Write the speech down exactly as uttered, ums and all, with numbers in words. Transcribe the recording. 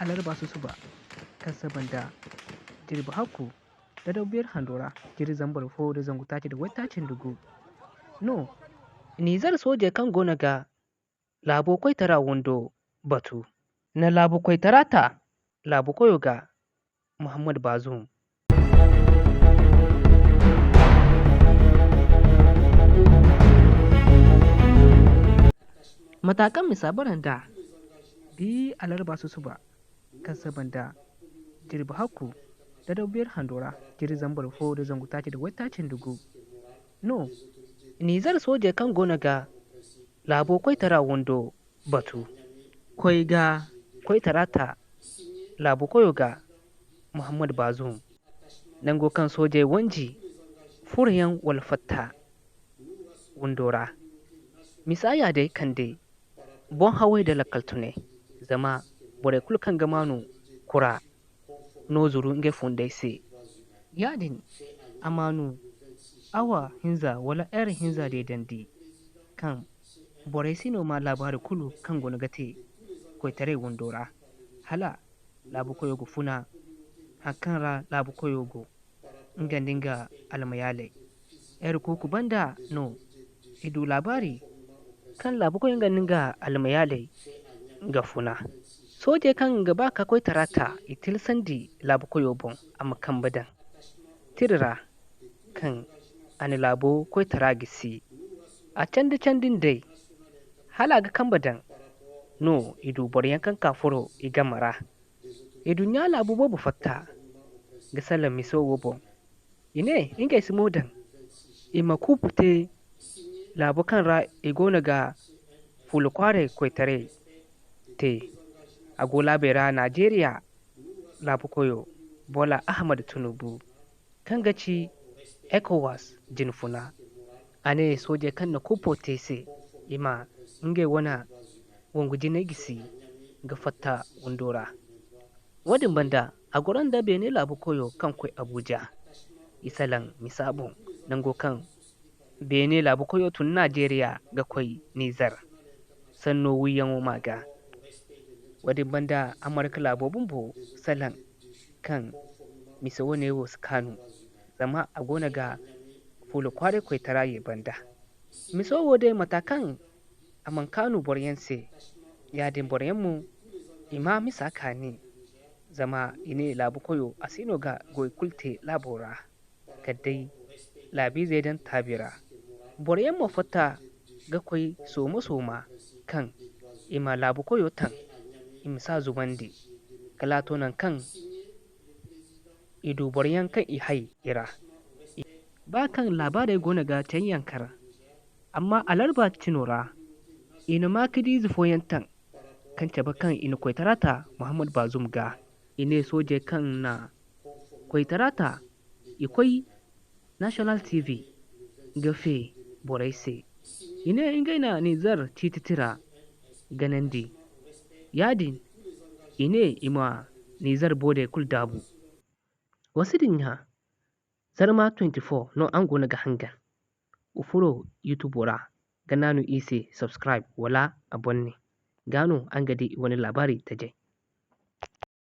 alarba susuba kaŋ saba nda jirbi hakku, dadaw beeri hando ra, jiri zambar fo da zangu taaci da waytaaci nda gu no, Nizer soojey kaŋ goono ga laabo koytara windo batu, na laabu koytara ta laabu koyo ga, Muhammad Bazoum. Mata kaŋ misa bara nd'a, da alarba susuba kaŋ saba nda jirbi hakku, dadaw beeri hando ra, jiri zambar fo da zangu taaci da waytaaci nda gu no, Nizer soojey kaŋ goono ga laabo koytara windo batu, koy ga koytara ta laabu koyo ga, Muhammad Bazoum, nango kaŋ soojey wanji furoyaŋ wala fatta windo ra. Misa ya day kande boŋ haway da lakkal tunay, zama borey kulu kaŋ ga maanu kura no zuru ngey fundey se. Yaadin a maanu awa hinza wala heure hinza deedandi kaŋ borey si no maa laabaari kulu kaŋ goono ga te koytaray windo ra, hala laabu koyo ga funa, haŋ kaŋ ra laabu koyo go, nga nda nga almayaaley. Heure kuuku banda no i du laabaari kaŋ laabu koyo nga nda nga almayaaley ga funa. Soojey kaŋ ga ba ka koytara ta, i tilasandi laabu koyo boŋ a ma kambe daŋ tira ra kaŋ a na laabo koytara gisi. A candi-candi nd'ey, hala a ga kambe daŋ no i du boroyaŋ kaŋ ka furo i game ra. Iduɲɲa laabu boobo fatta ga salaŋ miso wo boŋ. I ne ngey si mo daŋ i ma kuupu te laabu kaŋ ra i goono ga fuula kwaaray koytaray te. A go laabey ra Najeriya laabu koyo Bola Ahmed Tinubu, kaŋ ga ci ECOWAS jine funa. A ne soojey kaŋ na kuupo te se, i ma ngey wane wongu jinay gisi ga fatta windo ra. Wo-din banda, a goro nda Beene laabu koyo kaŋ koy Abuja. I salaŋ misa boŋ, nango kaŋ Beene laabu koyo tun Najeriya ga koy Nizer sanno wiyaŋo ma ga. Wo-din banda, Amerika laabo bumbo salaŋ kaŋ misa wane wo si kaanu, zama a goono ga fuula kwaaray koytara ye banda. Miso wo day, mata kaŋ a mana kaanu boroyaŋ se, yaadin boroyaŋ mo i ma misa kaani, zama i ne laabu koyo a si no ga goy kulu te laabo ra, kala day laabiizey daŋ taabi ra. Boroyaŋ mo fatta ga koy sooma-sooma kaŋ i ma laabu koyo taŋ, i ma si a zumandi, kala a to nangu kaŋ i du boroyaŋ kaŋ i hay i ra. Ba kaŋ laabaarey goono ga caŋ yaŋ kar, amma alarba cino ra, i na maakadiize fooyaŋ taŋ kaŋ cabe kaŋ i na koytara ta Muhammad Bazoum ga. I ne soojey kaŋ na koytara ta, i koy National T V ga fe borey se. I ne ngey na Nizer ciiti tira ganandi. Yaadin, i ne i ma Nizer boodey kulu daabu. Wa si dinya, Zarma twenty-four no araŋ goono ga hangan. Wa furo YouTube ra, ga naanu i se subscribe wala abonné. Ga no araŋ ga di i wane laabaari tajey.